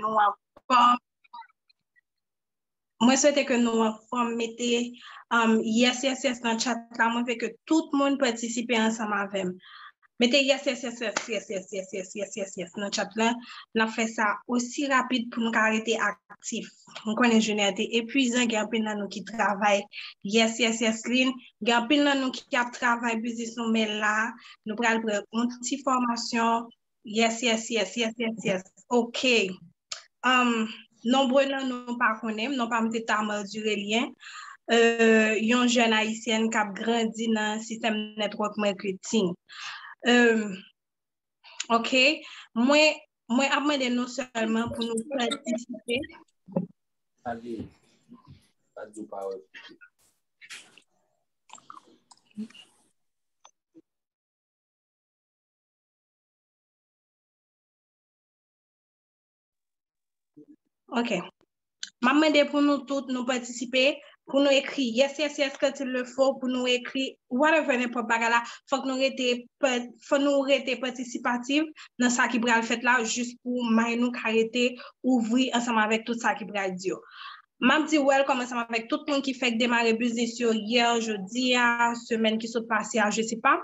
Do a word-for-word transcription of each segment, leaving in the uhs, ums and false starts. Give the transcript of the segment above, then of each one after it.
nou anfòm. Mwen swete ke nou anfòm, mete, um, yes, yes, yes nan chat la. Mwen vle ke tout moun patisipe ansanm avè m. Mete yes, yes, yes, yes, yes, yes, yes, yes, yes, yes, yes nan chat la. N ap fè sa osi rapid pou nou ka rete aktif. Mwen konnen jounen an te epwizan, gen anpil nan nou ki travay. Yes, yes, yes, Lin. Gen anpil nan nou ki ap travay biznis nou, men la, nou pral pran yon ti fòmasyon. Yes, yes, yes, yes, yes, yes. Ok. Um, nonbre nan nou pa konnen m, non pa m se Tamar Durelien, euh, yon jèn ayisyèn k ap grandi nan sistèm network marketing. Euh, ok, mwen, mwen ap mande nou sèlman pou nou patisipe. Ok. M ap mande pou nou tout nou patisipe, pou nou ekri yes, yes, yes, quand il le faut, pou nou ekri whatever, nenpòt bagay la. Fòk nou rete, pa- fòk nou rete patisipatif nan sa ki pral fèt la, jis pou may nou ka rete ouvri ansanm avèk tout sa ki pral di yo. M ap di welcome ansanm avèk tout moun ki fèk demare biznis yo yè, jodi a, semèn ki sot pase a, je sais pas.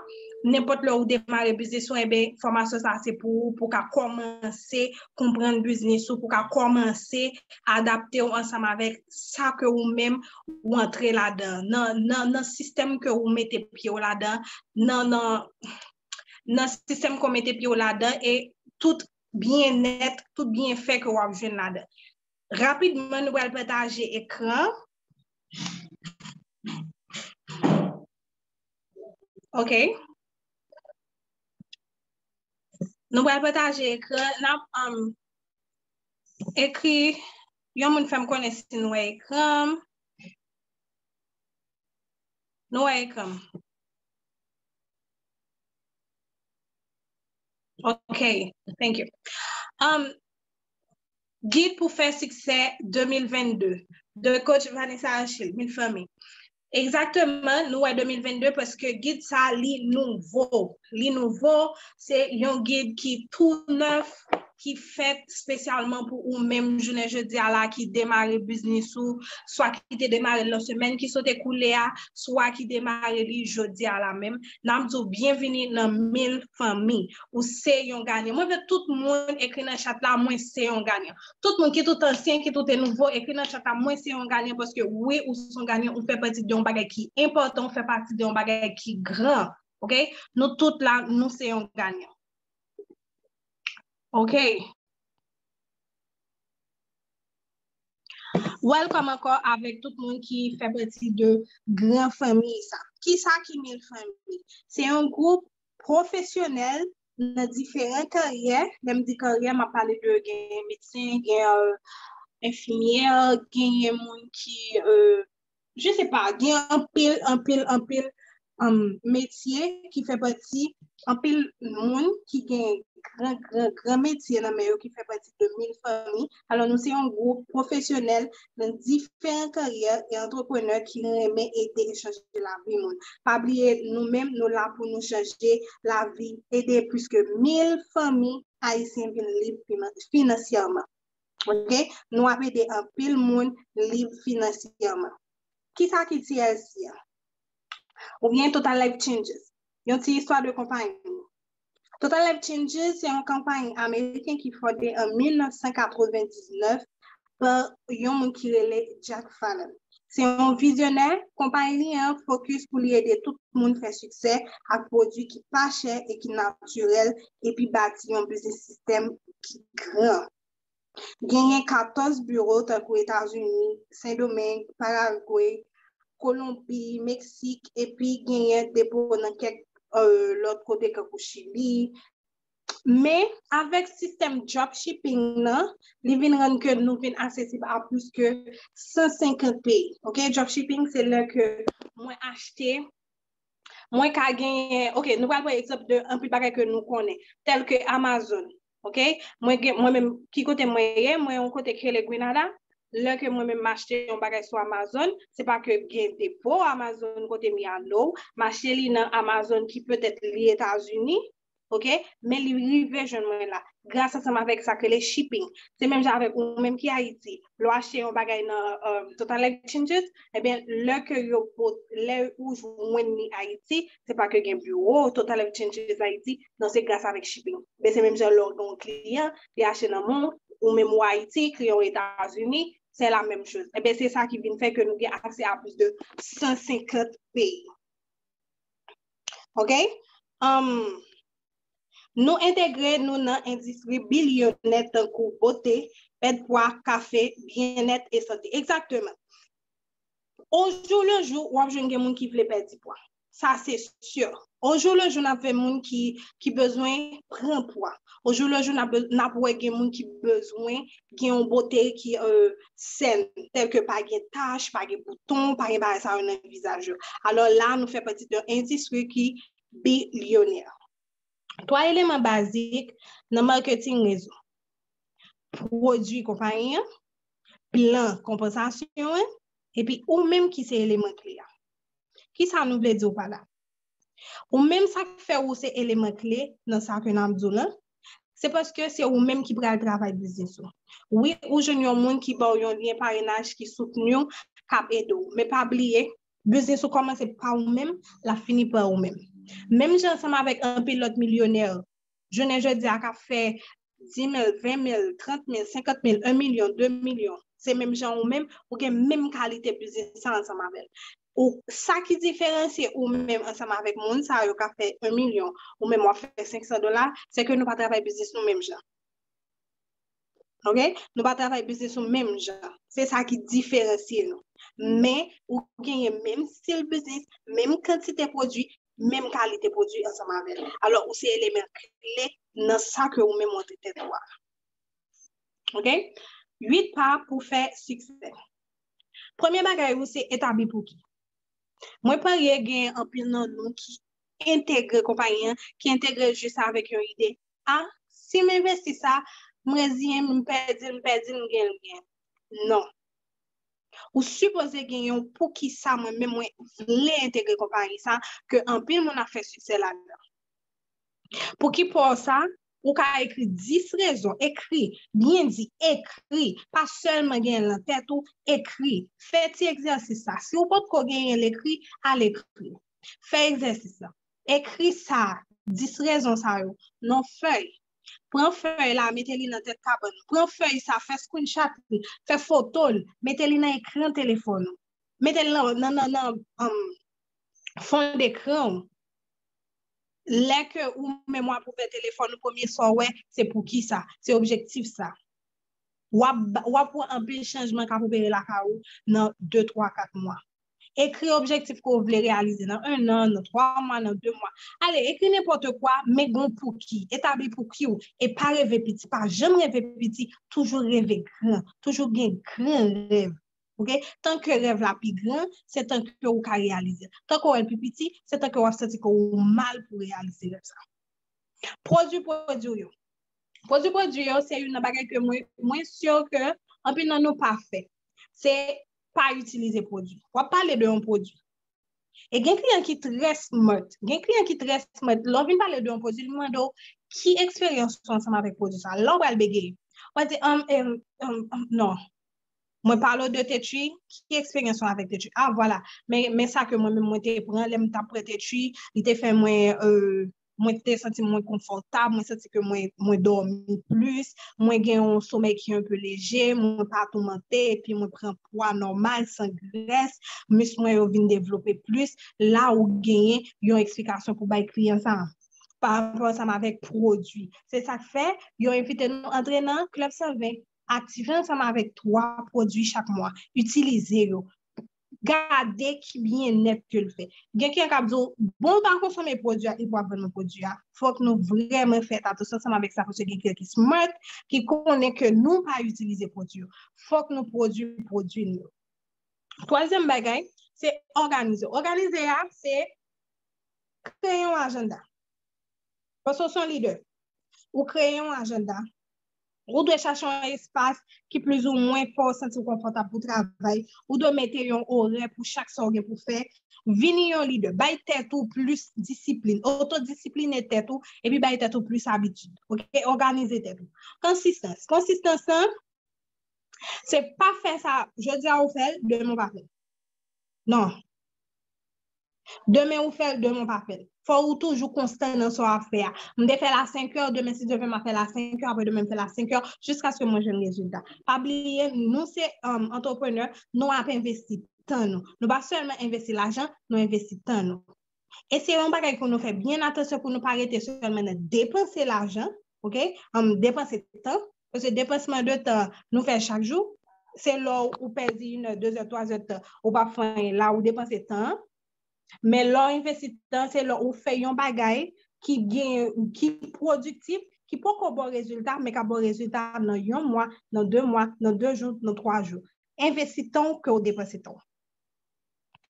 Nenpòt lè ou demare biznis ou, enben, fòmasyon sa se pou ou, pou w ka kòmanse konprann biznis ou, pou w ka kòmanse adapte w ansanm avèk sa ke ou menm ou antre ladan, nan, nan, nan sistèm ke ou mete pye w ladan, nan, nan, nan sistèm ke ou mete pye w ladan, e tout byennèt, tout byenfè ke w ap jwenn ladan. Rapidman, nou pral pataje ekran. Ok. Nou pral pataje ekran. N ap, um, ekri, yon moun fè m konnen si nou wè ekran m. Nou wè ekran m. Ok, thank you. Um, Gid pou fè siksè de mil vennde, de coach Vanessa Achille, Mil Fanmi. Egzakteman, nou wè de mil vennde paske gid sa li nouvo. Li nouvo, se yon gid ki tou nèf, ki fèt espesyalman pou ou menm jounen jodi a la ki demare biznis ou, swa ki te demare l nan semèn ki sot ekoule a, swa ki demare li jodi a la menm. N ap di w byenvini nan Mil Fanmi. Ou se yon ganyan. Mwen vle tout moun ekri nan chat la, mwen se yon ganyan. Tout moun, kit ou t ansyen, kit ou te nouvo, ekri nan chat la, mwen se yon ganyan, paske wi, ou se yon ganyan, ou fè pati de yon bagay ki enpòtan, ou fè pati de yon bagay ki gran. Ok? Nou tout la, nou se yon ganyan. Ok? Welcome ankò avèk tout moun ki fè pati de gran fanmi sa. Kisa ki Mil Fanmi? Se yon gwoup pwofesyonèl nan diferan karyè. Lè m di karyè, m ap pale de gen medsen, gen, euh, enfimyè, genyen moun ki, euh, je sais pas, gen anpil, anpil, anpil, um, metye ki fè pati, anpil moun ki gen gran, gran, gran metye nan men yo ki fè pati de Mil Fanmi. Alò, nou se yon gwoup pwofesyonèl nan diferan karyè e antreprenè ki renmen ede e chanje lavi moun. Pa bliye, nou menm, nou la pou nou chanje lavi, ede plis ke mil fanmi ayisyen vin lib finan-, finansyèman. Ok? Nou ap ede anpil moun lib finansyèman. Kisa ki T L C a? Oubyen Total Life Changes? Yon ti istwa de konpayi. Total Life Changes se yon konpayi ameriken ki fonde an mil nèf san katrevendiznèf pa yon moun ki rele Jack Fallon. Se yon vizyonè, konpayi li an fokis pou li ede tout moun fè siksè ak pwodui ki pa chè e ki natirèl, epi bati yon biznis sistèm ki gran. Genyen katòz biwo tankou Etazini, Sendomeng, Paragwe, Kolonbi, Meksik, epi genyen depo nan kèk, euh, lòt kote kankou Chili. Men, avèk sistèm dropshipping nan, li vin rann ke nou vin aksesib a plis ke san senkant peyi. Ok, dropshipping, se lè ke mwen achte, mwen ka genyen, ok, nou pral pran egzanp de anpil bagay ke nou konnen, tèl ke Amazon. Ok, mwen gen, mwen menm, ki kote mwen ye, mwen yon kote ki rele Grenada. Lè ke mwen menm m achte yon bagay sou Amazon, se pa ke gen depo Amazon kote m ye a, no. M achte li nan Amazon ki petèt li Etazini. Ok, men li rive jwenn mwen la gras ansanm avèk sa k rele shipping. Se menm jan avèk ou menm ki Ayiti. Lè w achte yon bagay nan um, Total Exchanges, ebyen, lè ke yo pot, lè ou jwenn li Ayiti, se pa ke gen biwo Total Exchanges Ayiti, non, se gras avèk shipping. Men se menm jan lè w gen yon kliyan, li achte nan men w, ou menm ou Ayiti, kliyan w Etazini, se la menm choz. Ebyen, se sa ki vin fè ke nou gen aksè a plis de san senkant peyi. Ok? Um, nou entegre nou nan endistri bilyonè tankou bote, pèd pwa, kafe, byennèt e sante. Egzakteman. Ojoulejou, w ap jwenn gen moun ki vle pèdi pwa. Sa se si. Ojoulejou, n ap wè moun ki, ki bezwen pran pwa. Ojoulejou, n ap, n ap wè gen moun ki bezwen gen yon bote ki euh, sèn, tèlke pa gen tach, pa gen bouton, pa gen bagay sa yo nan vizaj yo. Alò la, nou fè pati de yon endistri ki bilyonè. Twa eleman bazik nan maketing rezo. Pwodui konpayi an, plan konpansasyon an, epi ou menm ki se eleman kle a. Kisa nou vle di w pa la? Ou menm sa k fè ou se eleman kle nan sa ke n ap di w lan, se paske se ou menm ki pral travay biznis ou. Wi, ou jwenn yon moun ki ba w yon lyen parenaj ki soutni w, k ap ede w. Men pa bliye, biznis ou kòmanse pa ou menm, l ap fini pa ou menm. Menm jan ansanm avèk anpil lòt milyonè, jounen jodi a k ap fè dis mil, ven mil, trant mil, senkant mil, yon milyon, de milyon. Se menm jan ou menm, ou gen menm kalite biznis sa ansanm avè l. Ou, sa ki diferansye ou menm ansanm avèk moun sa yo k ap fè yon milyon, ou menm w ap fè senk san dola, se ke nou pa travay biznis nou menm jan. Ok? Nou pa travay biznis nou menm jan. Se sa ki diferansye nou. Men, ou genyen menm stil biznis, menm kantite pwodui, menm kalite pwodui ansanm avè l. Alò, ou se eleman kle nan sa ke ou menm ou te tèt ou a. Ok? Uit pa pou fè siksè. Premye bagay ou se etabli Pookie. Mwen parye gen anpil nan nou ki entegre konpayi an, ki entegre jis avèk yon ide. A, si m envesti sa, m reziyen m, m pèdi l, m pèdi l, m gen l, m gen l. Non. Ou sipoze gen yon poukisa mwen menm mwen vle entegre konpayi sa, ke anpil moun ap fè siksè ladan. Pou ki pa w sa, ou ka ekri dis rezon, ekri, byen di, ekri, pa sèlman gen l nan tèt ou, ekri. Fè ti egzèsis sa. Si w potko genyen l ekri, al ekri. Fè egzèsis la. Ekri sa, dis rezon sa yo, nan fèy. Pran fèy la, mete li nan tèt kabann. Pran fèy sa, fè screenshot li, fè foto l, mete li nan ekran telefòn ou. Mete l nan, nan, nan, nan um, fon dekran ou. Lè ke ou menm w ap ouvè telefòn ou, premye sa w wè, se poukisa, se objektif sa. W ap, w ap wè anpil chanjman k ap opere lakay ou nan de, twa, kat mwa. Ekri objektif ke w vle reyalize nan en an, nan twa mwa, nan de mwa. Ale, ekri nenpòt kwa, men gon pouki. Etabli pouki w. E pa reve piti. Pa janm reve piti. Toujou reve gran. Toujou gen gran rèv. Ok? Tan ke rèv la pi gran, se tan ke ou ka reyalize. Tan ke w wè l pi piti, se tan ke w ap santi ke ou mal pou reyalize rèv sa. Pwodui pwodui yo. Pwodui pwodui yo se youn nan bagay ke mwen, mwen si ke anpil nan nou pa fè. Se pa itilize pwodui. W ap pale de yon pwodui. E gen kliyan ki trè smart. Gen kliyan ki trè smart. Lè w vin pale de yon pwodui, li mande w ki eksperyans ou ansanm avèk pwodui sa. La w pral begeye. W a di, um, um, um, um, non. Mwen pale w de Tetri, ki eksperyans ou avèk Tetri? Ah, vwala. Men, men sa ke mwen menm mwen te pran, lè m t ap pran Tetri, li te fè mwen, euh, mwen te santi mwen konfòtab, mwen santi ke mwen, mwen dòmi plis, mwen gen yon somèy ki enpe leje, mwen pa toumante, epi mwen pran pwa nòmal, san grès, mis mwen yo vin devlope plis. La ou genyen yon eksplikasyon pou bay kliyan sa a. Pa rapò ansanm avèk pwodui. Se sa k fè yo envite nou antre nan Club san ven. Aktive ansanm avèk twa pwodui chak mwa. Itilize yo. Gade ki byennèt ke l fè. Gen kliyan k ap di w, bon, w pa konsome pwodui a epi w ap vann mwen pwodui a. Fòk nou vrèman fè atansyon ansanm avèk sa, paske gen kliyan ki smart, ki konnen ke nou pa itilize pwodui yo. Fòk nou pwodui pwodui nou yo. Twazyèm bagay, se òganize. Òganize a, se kreye yon ajanda. Paske w se yon lidè. Ou kreye yon ajanda. Ou dwe chache yon espas ki plizoumwen fè w santi w konfòtab pou travay. Ou dwe mete yon orè pou chak sa w gen pou fè. Vini yon lidè. Bay tèt ou plis disiplin. Otodisipline tèt ou, epi bay tèt ou plis abitid. Oke? Òganize tèt ou. Konsistans. Konsistans lan, se pa fè sa, jodi a ou fè l, demen ou pa fè l. Non. Demen ou fè l, demen ou pa fè l. Fò ou toujou konstan nan sa w ap fè a. M te fè l a senk è, demen si Dye vle m ap fè l a senk è, apre demen m fè l a senk è, jiskaske mwen jwenn rezilta. Pa bliye, nou se um, antreprenè, nou ap envesti tan nou. Nou pa sèlman envesti lajan, nou envesti tan nou. E se yon bagay pou nou fè byen atansyon pou nou pa rete sèlman nan depanse lajan, oke? Um, depanse tan, paske depansman de tan nou fè chak jou, se lè ou pèdi inè, dezè, twazè tan, ou pa fè anyen, la ou depanse tan an. Men lè w envesti tan, se lè ou fè yon bagay ki gen, ki pwodiktif, ki poko ba w rezilta, men k ap ba w rezilta nan yon mwa, nan de mwa, nan de jou, nan twa jou. Envesti tan w ke w depanse tan w.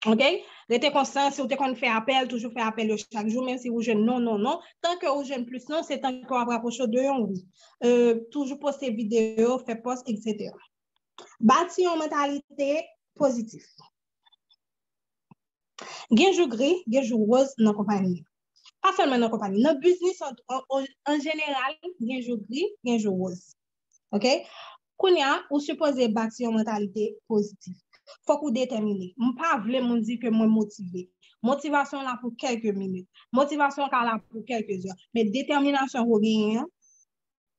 Oke? Rete konstan, si w te konn fè apèl, toujou fè apèl yo chak jou, menm si ou jwenn non, non, non. Tan ke ou jwenn plis non, se tan ke w ap rapwoche w de yon wi. Euh, toujou poste videyo, fè pòs, etsetera. Bati yon mantalite pozitif. Gen jou gri, gen jou woz nan konpayi. Pa sèlman nan konpayi, nan biznis an, an, an jeneral, gen jou gri, gen jou woz. Oke? Kounye a, ou sipoze bati yon mantalite pozitif. Fòk ou detèmine. M pa vle moun di ke mwen motive. Motivasyon la pou kèlke minit. Motivasyon ka la pou kèlke zè. Men detèminasyon ke w genyen an,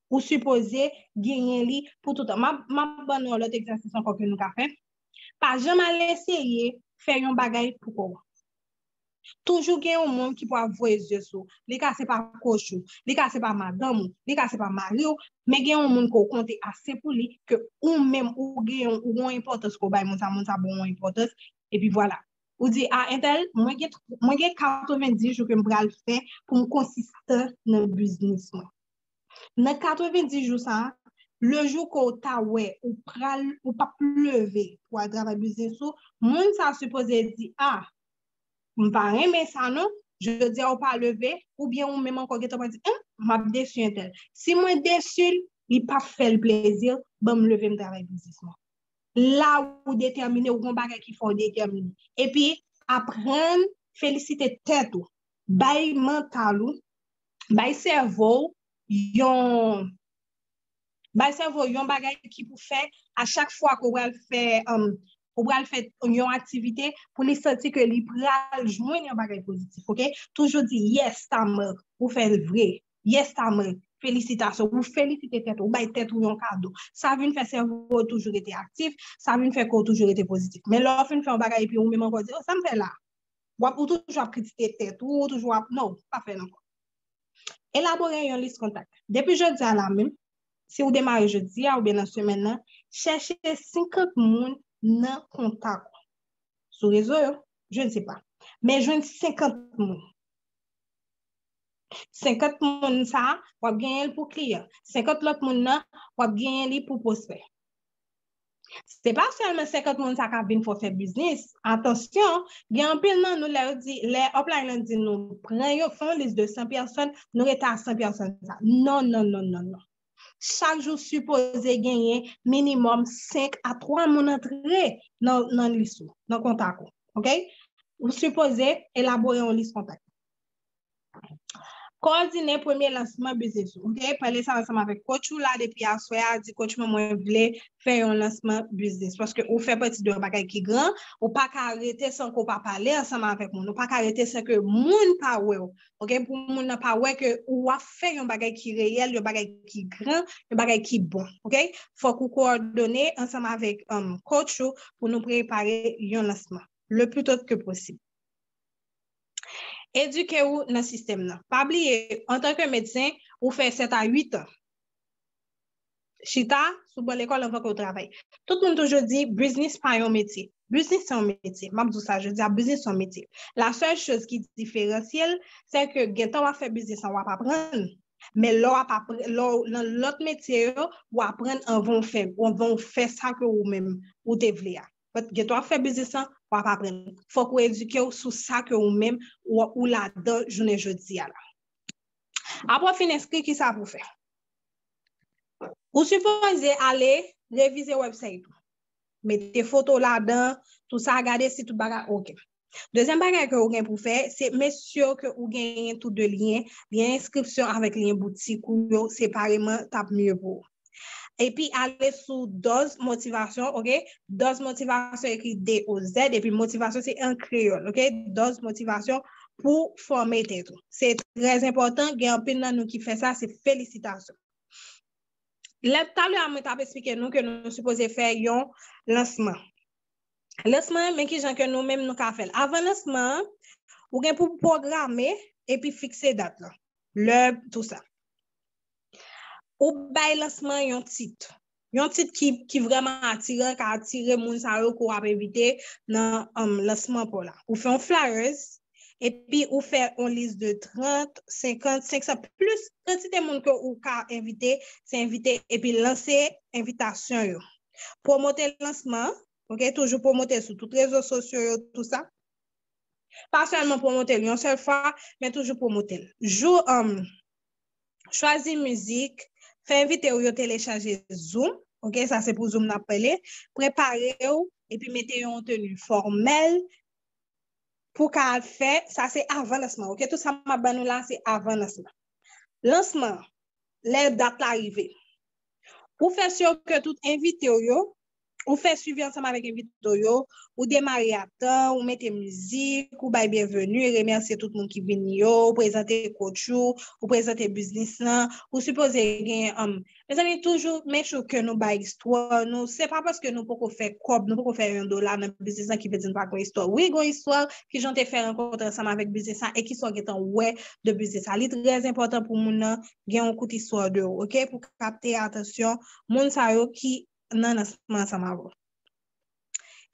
ou sipoze genyen li pou toutan. M ap, m ap ban nou yon lòt egzèsis ankò ke nou ka fè. Pa janm al eseye fè yon bagay pou kò w. Toujou gen yon moun ki pou ap voye zye sou ou. Li ka se pa kòch ou, li ka se pa madanm ou, li ka se pa mari w, men gen yon moun ke w konte ase pou li, ke ou menm ou gen yon, ou gen yon enpòtans ke w bay moun sa, moun sa ba w yon enpòtans, epi vwala. Ou di, a, entèl, mwen gen, mwen gen katrevenndis jou ke m pral fè pou m konsistan nan biznis mwen. Nan katrevenndis jou sa a, le jou ke w ta wè ou pral, ou p ap leve pou al travay biznis ou, moun sa a sipoze di, a, m pa renmen sa non, jodi a ou pa leve, oubyen ou menm ankò gentan pral di, en, m ap desi entèl. Si mwen desi l, li p ap fè l plezi, ban m leve m travay biznis mwen. La ou detèmine, ou gen yon bagay ki fè w detèmine. Epi, aprann felisite tèt ou. Bay mantal ou, bay sèvo w yon, bay sèvo w yon bagay ki pou fè a chak fwa ke w pral fè, um, ou pral fè yon aktivite pou li santi ke li pral jwenn yon bagay pozitif, oke? Toujou di, yes, Tamer, ou fè l vre. Yes, Tamer, felisitasyon. Ou felisite tèt ou, ou bay tèt ou yon kado. Sa vin fè sèvo w toujou rete aktif, sa vin fè ke w toujou rete pozitif. Men lè w fin fè yon bagay epi ou menm ankò di, o, sa m fè la? W ap, ou toujou ap kritike tèt ou, ou toujou ap, non, pa fè l ankò. Elabore yon lis kontak. Depi jodi a la menm, si w demare jodi a oubyen nan semèn nan, chèche senkant moun nan kontak ou. Sou rezo yo, je ne sais pas. Men jwenn senkant moun. Senkant moun sa, w ap genyen l pou kliyan. Senkant lòt moun nan, w ap genyen li pou pwospè. Se pa sèlman senkant moun sa k ap vin fè w fè biznis. Atansyon, gen anpil nan nou, lè yo di, lè upline lan di nou, pran yo, fè yon lis de san pèsòn, nou rete a san pèsòn sa. Non, non, non, non, non. Chak jou sipoze genyen minimòm senk a twa moun antre nan, nan lis ou, nan kontak ou. Oke? Ou sipoze elabore yon lis kontak. Kowòdone premye lansman biznis ou. Oke? Pale sa ansanm avèk coach ou la depi aswè a, di coach mwen, mwen vle fè yon lansman biznis. Paske ou fè pati de yon bagay ki gran, ou pa ka rete san ke w pa pale ansanm avèk moun. Ou pa ka rete san ke moun pa wè w. Oke? Pou moun nan pa wè ke ou ap fè yon bagay ki reyèl, yon bagay ki gran, yon bagay ki bon. Oke? Fòk ou kowòdone ansanm avèk, um, coach ou pou nou prepare yon lansman le plus tôt que possible. Edike w nan sistèm nan. Pa bliye, antanke medsen, ou fè sèt a uit an chita sou ban lekòl anvan ke w travay. Tout moun toujou di, biznis pa yon metye. Biznis se yon metye. M ap di w sa jodi a, biznis se yon metye. La sèl choz ki diferansye l, se ke gentan w ap fè biznis lan, w ap aprann. Men lè w ap apr-, lè w nan lòt metye yo, w aprann anvan w fè, anvan w fè sa ke ou menm ou te vle a. But gentan w ap fè biznis lan, w ap aprann. Fòk ou edike w sou sa ke ou menm ou, ou ladan jounen jodi a la. Apre w fin enskri, kisa pou w fè? Ou sipoze ale revize website ou. Mete foto ladan, tout sa, gade si tout bagay oke. Dezyèm bagay ke ou gen pou fè, se make sure ke ou genyen tou de lyen, lyen enskripsyon avèk lyen boutik ou yo separeman t ap mye pou ou. Epi ale sou dòz motivasyon, ok? Dòz motivasyon ekri D O Z, epi motivasyon se an kreyòl, ok? Dòz motivasyon pou fòme tèt ou. Se trè enpòtan, gen anpil nan nou ki fè sa, se felisitasyon. Lè talè a mwen t ap esplike nou ke nou sipoze fè yon lansman. Lansman an, men kijan ke nou menm nou ka fè l. Avan lansman an, ou gen pou pwograme epi fikse dat lan. Lè, tou sa. Ou bay lansman yon tit. Yon tit ki, ki vrèman atiran, ka atire moun sa yo ke w ap envite nan um, lansman pa w la. Ou fè yon flyers, epi ou fè yon lis de trant, senkant, senk san, plis kantite moun ke ou ka envite, se envite, epi lanse envitasyon yo. Pwomote lansman an, ok, toujou pwomote sou tout rezo sosyo yo, tou sa. Pa sèlman pwomote l yon sèl fwa, men toujou pwomote l. Jou, um, chwazi mizik, fè envite w yo telechaje Zoom, ok, sa se pou Zoom n ap pale, prepare w, epi mete yon teni fòmèl pou ka al fè, sa se avan lansman, ok, tout sa m ap ban nou la, se avan lansman. Lansman, lè dat la rive. Ou fè si ke tout envite w yo, ou fè swivi ansanm avèk envite w yo, ou demare a tan, ou mete mizik, ou bay byenveni, remèsye tout moun ki vini yo, ou prezante coach ou, ou prezante biznis lan, ou sipoze gen, um, mezanmi, toujou make sure ke nou bay istwa nou, se pa paske nou poko fè kòb, nou poko fè yon dola nan biznis lan ki vle di nou pa gen istwa. Wi, gen istwa, kijan w te fè rankontre ansanm avèk biznis lan e kisa w gentan wè de biznis la. Li trè enpòtan pou moun nan gen yon kout istwa de ou, ok? Pou kapte atansyon moun sa yo ki nan lansman ansanm avè w.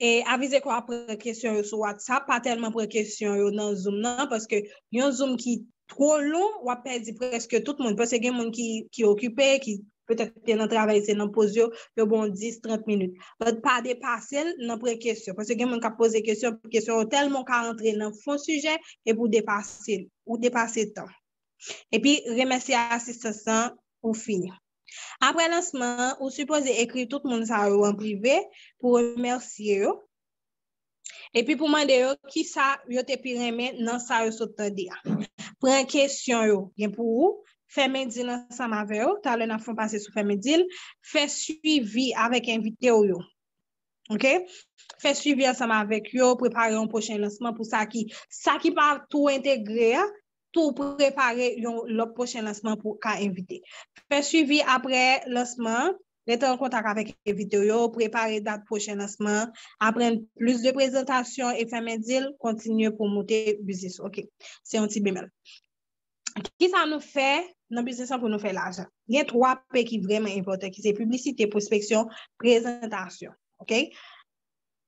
E avize ke w ap pran kesyon yo sou WhatsApp, pa tèlman pran kesyon yo nan Zoom nan, paske yon Zoom ki two lon, w ap pèdi prèske tout moun, paske gen moun ki, ki okipe, ki petèt te nan travay, se nan poz yo, yo ba w dis, trant minit. But pa depase l nan pran kesyon, paske gen moun k ap poze kesyon, kesyon yo tèlman ka rantre nan fon sijè, epi w depase l, ou depase tan. Epi remèsye asistans lan, ou fini. Apre lansman an, ou sipoze ekri tout moun sa yo an prive pou remèsye yo. Epi pou mande yo kisa yo te pi renmen nan sa yo sot tande a. Pran kesyon yo gen pou ou, fè mendil ansanm avè yo, talè n ap fè yon pase sou fè mendil, fè swivi avèk envite w yo. Ok? Fè swivi ansanm avèk yo, prepare yon pwochen lansman pou sa ki, sa ki pa tou entegre a, tou prepare yon lòt pwochen lansman pou ka envite. Fè swivi apre lansman an, rete an kontak avèk envite w yo, prepare dat pwochen lansman an, aprann plis de prezantasyon e fè mendil, kontinye pwomote biznis ou. Ok, se yon ti bemèl. Kisa nou fè nan biznis lan pou nou fè lajan? Gen twa P ki vrèman enpòtan, ki se piblisite, pwospeksyon, prezantasyon. Ok?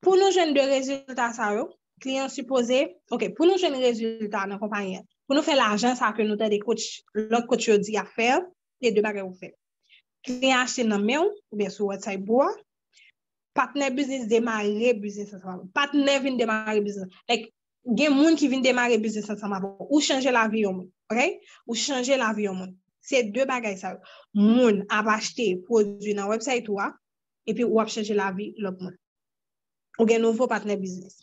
Pou nou jwenn de rezilta sa yo, kliyan sipoze, ok, pou nou jwenn rezilta nan konpayi an, pou nou fè lajan sa ke nou tande coach, lòt coach yo di ap fè an, se de bagay ou fè. Kliyan achte nan men w, oubyen sou website pou a, patnè biznis demare biznis ansanm avè w. Patnè vin demare biznis. Like, gen moun ki vin demare biznis ansanm avè w. Ou chanje lavi yon moun, ok? Ou chanje lavi yon moun. Se de bagay sa yo. Moun ap achte pwodui nan website ou a, epi ou ap chanje lavi lòt moun. Ou gen nouvo patnè biznis.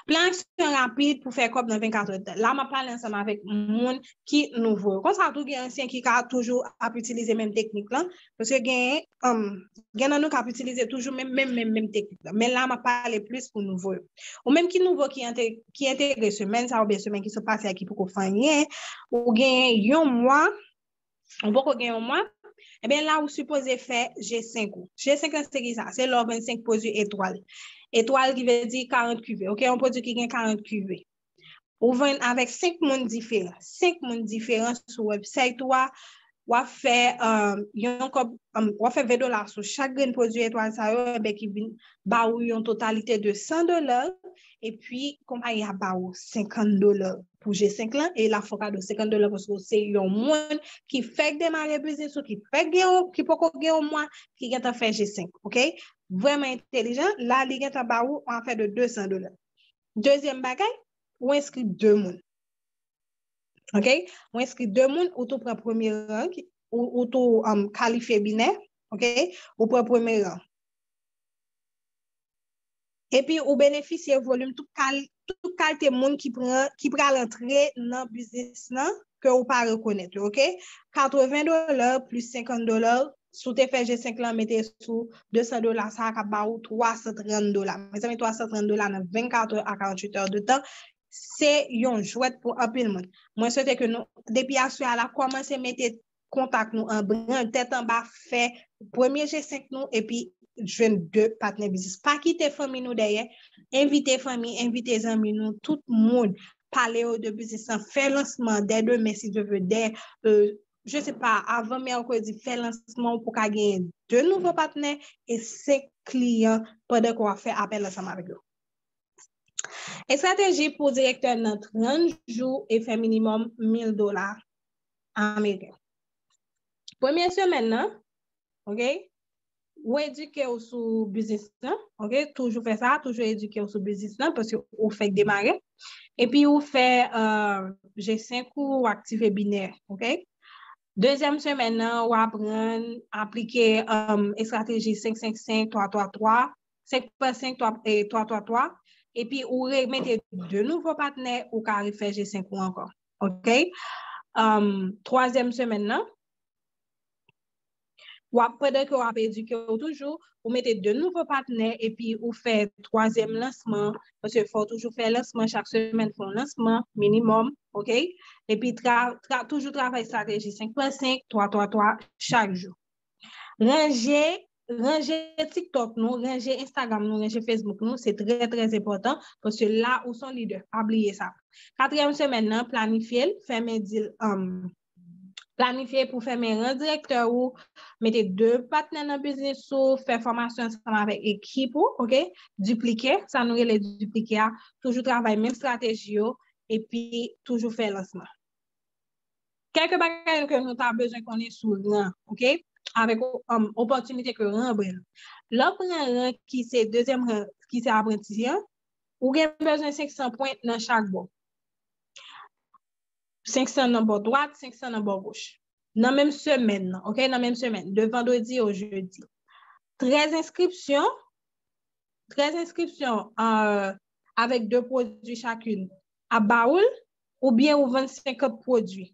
Plan aksyon rapid pou fè kòb nan vennkat è. La, m ap pale ansanm avèk moun ki nouvo yo. Konsa tou, gen ansyen ki ka toujou ap itilize menm teknik lan. Paske gen, um, gen nan nou k ap itilize toujou menm, menm, menm, menm teknik lan. Men la, m ap pale plis pou nouvo yo. Ou menm ki nouvo, ki, ante, ki entegre semèn sa oubyen semèn ki sot pase a ki poko fè anyen, ou gen yon mwa, ou poko gen yon mwa, ebyen la ou sipoze fè G senk ou. G senk lan se ki sa? Se lè w vann senk pwodui etwal. Etwal ki vle di karant kive. Ok, yon pwodui ki gen karant kive. Ou vann avèk senk moun diferan. Senk moun diferan sou website ou a. W ap fè, um, yon kòb, um, w ap fè ven dola sou chak grenn pwodui etwal sa yo, ebyen ki vin ba ou yon totalite de san dola, epi konpayi a ba ou senkant dola pou G senk lan, e l ap fè w kado senkant dola paske w se yon moun ki fèk demare biznis ou, ki fèk gen yon, ki poko gen yon mwa, ki gentan fè G senk, ok? Vrèman entèlijan, la li gentan ba ou yon afè de de san dola. Dezyèm bagay, ou enskri de moun. Ok? Ou enskri de moun, ou tou pran premye ran, ou, ou tou, um, kalifye binè, ok? Ou pran premye ran. Epi ou benefisye volim tout kal-, tout kalite moun ki pran, ki pral antre nan biznis lan ke ou pa rekonèt yo, oke? Katreven dola plis senkant dola, si w te fè G senk lan, mete sou de san dola sa a k ap ba ou twa san trant dola. Mezanmi, twa san trant dola nan vennkat è a karanntuit è de tan, se yon jwèt pou anpil moun. Mwen swete ke nou, depi aswè a la, kòmanse mete kontak nou an branl, tèt anba, fè premye G senk nou, epi jwenn de patnè biznis. Pa kite fanmi nou dèyè. Envite fanmi, envite zanmi nou, tout moun. Pale yo de biznis lan, fè lansman dè demen, si Dye vle, dè, euh, je sais pas, avan mèkredi, fè lansman pou ka genyen de nouvo patnè e senk kliyan pandan ke w ap fè apèl ansanm avèk yo. Estrateji pou direktè nan trant jou e fè minimòm mil dola ameriken. Premye semèn nan, oke, ou edike w sou biznis lan, oke, toujou fè sa, toujou edike w sou biznis lan, paske ou fèk demare. Epi ou fè, euh, G senk ou, ou aktive binè, oke? Dezyèm semèn nan, ou aprann aplike, um, estrateji senk senk senk, twa twa twa, senk pa senk, twa, e, twa twa twa, epi ou remete de nouvo patnè, ou ka refè G senk ou ankò. Oke? Um, twazyèm semèn nan, w ap, pandan ke w ap edike w toujou, ou mete de nouvo patnè, epi ou fè twazyèm lansman, paske fò w toujou fè lansman, chak semèn fè yon lansman, minimòm, oke? Epi tra, tra, toujou travay estrateji senk pa senk, twa twa twa, chak jou. Ranje, ranje TikTok nou, ranje Instagram nou, ranje Facebook nou, se trè, trè enpòtan, paske la ou se yon lidè, pa bliye sa. Katriyèm semèn nan, planifye l, fèmen deal, um, planifye pou fèmen ran direktè ou, mete de patnè nan biznis ou, fè fòmasyon ansanm avèk ekip ou, oke? Diplike, sa nou rele diplike a, toujou travay menm estrateji yo, epi toujou fè lansman. Kèk bagay ke nou ta bezwen konnen sou ran, oke? Avèk, um, opòtinite ke ran ba nou. Lè w pran ran ki se dezyèm ran, ki se apranti an, ou gen bezwen senk san pwen nan chak bò. Senk san nan bò dwat, senk san nan bò goch. Nan menm semèn nan, oke? Nan menm semèn, de vandredi o jedi. Trèz enskripsyon, trèz enskripsyon, euh, avèk de pwodui chakun ap ba ou l, oubyen ou vann senkant pwodui,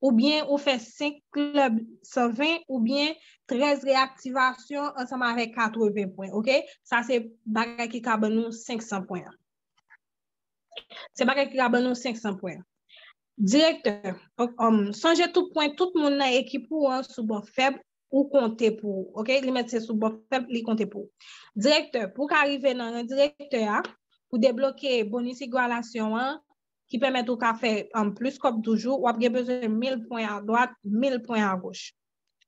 oubyen ou fè senk klèb san ven, oubyen trèz reyaktivasyon ansanm avèk katreven pwen, oke? Sa se bagay ki ka ban nou senk san pwen an. Se bagay ki ka ban nou senk san pwen. Direktè, ok, um, sonje tout pwen, tout moun nan ekip ou an sou bò fèb ou konte pou ou, oke? Li mèt se sou bò fèb, li konte pou ou. Direktè, pou w ka rive nan ran direktè a, pou debloke bonis igwalasyon an, ki pèmèt ou ka fè, um, plis kòb toujou, w ap gen bezwen mil pwen adwat, mil pwen agoch.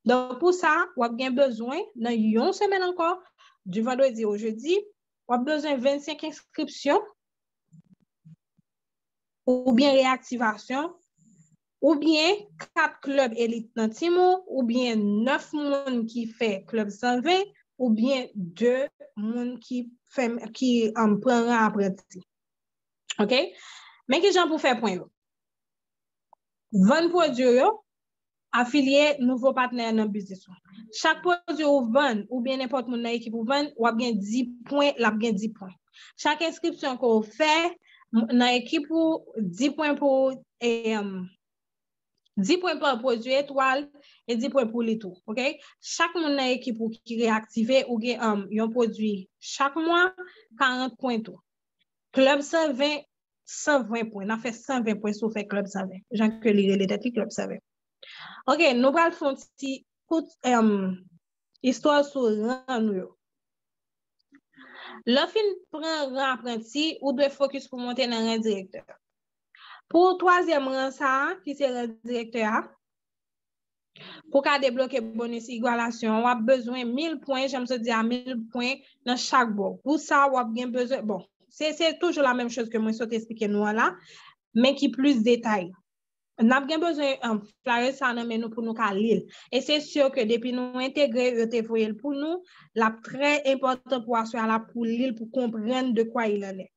Donk, pou sa, w ap gen bezwen, nan yon semèn ankò, di vandredi o jedi, w ap bezwen vennsenk enskripsyon, oubyen reyaktivasyon, oubyen kat klèb elit nan tim ou, oubyen nèf moun ki fè klèb san ven, oubyen de moun ki fè, ki, um, pran ran apranti. Oke? Men kijan pou fè pwen yo. Vann pwodui yo, afilye nouvo patnè nan biznis ou. Chak pwodui ou vann, oubyen nenpòt moun nan ekip ou vann, w ap gen dis pwen, l ap gen dis pwen. Chak enskripsyon ke w fè m, nan ekip ou, dis pwen pou, e, um, dis pwen pa pwodui etwal e dis pwen pou li tou, oke? Chak moun nan ekip ou ki reyaktive, ou gen, um, yon pwodui chak mwa, karant pwen tou. Klèb san ven, san ven pwen. N ap fè san ven pwen si w fè klèb san ven. Jan ke li rele tèt li, klèb san ven. Oke, nou pral fè yon ti kout, em, istwa sou ran nou yo. Lè w fin pran ran apranti, ou dwe fokis pou w monte nan ran direktè. Pou twazyèm ran sa a, ki se ran direktè a, pou w ka debloke bonis igwalasyon an, w ap bezwen mil pwen, jan m sot di a, mil pwen nan chak bò. Pou sa, w ap gen bezwen, bon, se, se toujou la menm choz ke mwen sot esplike nou an la, men ki plis detay. N ap gen bezwen, um, flyer sa nan men nou pou nou ka li l. E se si ke depi nou entegre, yo te voye l pou nou, l ap trè enpòtan pou aswè a la pou li l, pou konprann de quoi il en est.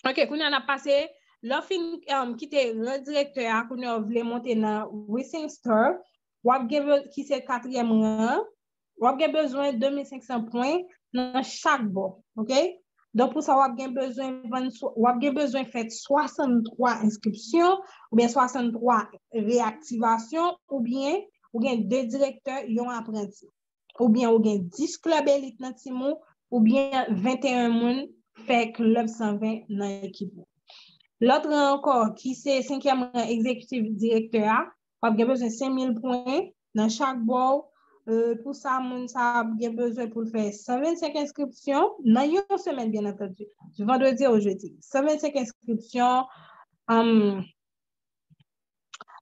Ok, kounye a n ap pase, lè w fin, um, kite ran direktè a, kounye a w vle monte nan Rising Star, w ap gen be-, ki se katriyèm ran, w ap gen bezwen de mil senk san pwen nan chak bò, ok? Donk, pou sa, w ap gen bezwen vann swa- w ap gen bezwen fè swasanntwa enskripsyon oubyen swasanntwa reyaktivasyon oubyen ou gen de direktè, yon apranti. Oubyen ou gen dis klèb elit nan tim ou, oubyen venteyen moun fè klèb san ven nan ekip ou. Lòt ran ankò, ki se senkyèm ran egzekitif direktè a, w ap gen bezwen senk mil pwen nan chak bò. Euh, pou sa, moun sa ap gen bezwen pou l fè san vennsenk enskripsyon nan yon semèn, byen antandi. Di vandredi o jedi. San vennsenk enskripsyon, um,